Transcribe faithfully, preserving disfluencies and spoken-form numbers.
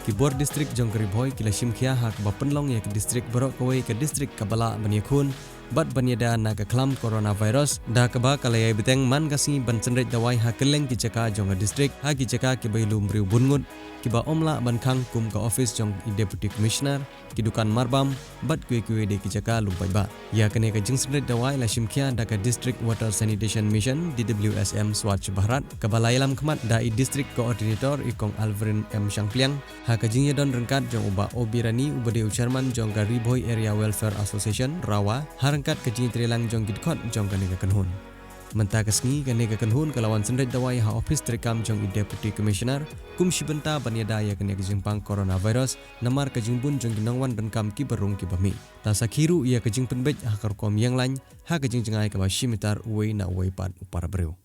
Ki bor distrik jong ka Ri Bhoi ki la shim khia ha kaba pynlong ïa ka distrik baroh kawei ka distrik kaba lah ban ïakhun bad ban ïada na ka khlam coronavirus, da kaba ka la ïai bteng man ka sngi ban synreit dawai ha kylleng ki jaka jong ka distrik, ha ki jaka kiba ïalum briew bun ngut, kiba ym lah ban khang kum ka office jong i Deputy Commissioner, ki dukan marbam, bad kiwei kiwei de ki jaka lum paidbah. Ïa kane ka jingsynreit dawai la shim khia da ka District Water Sanitation Mission, D W S M Swachh Bharat, kaba la ïalam khmat da i District Coordinator i Kong Alvin M Shangpliang. Ha ka jingïadon ryngkat jong u Bah O B Rani uba dei u Chairman jong ka Ri Bhoi Area Welfare Association, RAWA, ha ryngkat ka jingïatreilang jong ki dkhot jong kane ka kynhun. Mynta ka sngi kane ka kynhun ka la wan synreit dawai ha ophis treikam jong i Deputy Commissioner, kum shi bynta ban ïada ïa kane ka jingpang coronavirus, namar ka jingbun jong ki nongwan donkam kiba rung kiba mih. La sakhi ruh ïa ka jingpynbeit ha ka rukom ïeng lain, ha ka jingjngai kaba shi mitar uwei na uwei pat u para briew.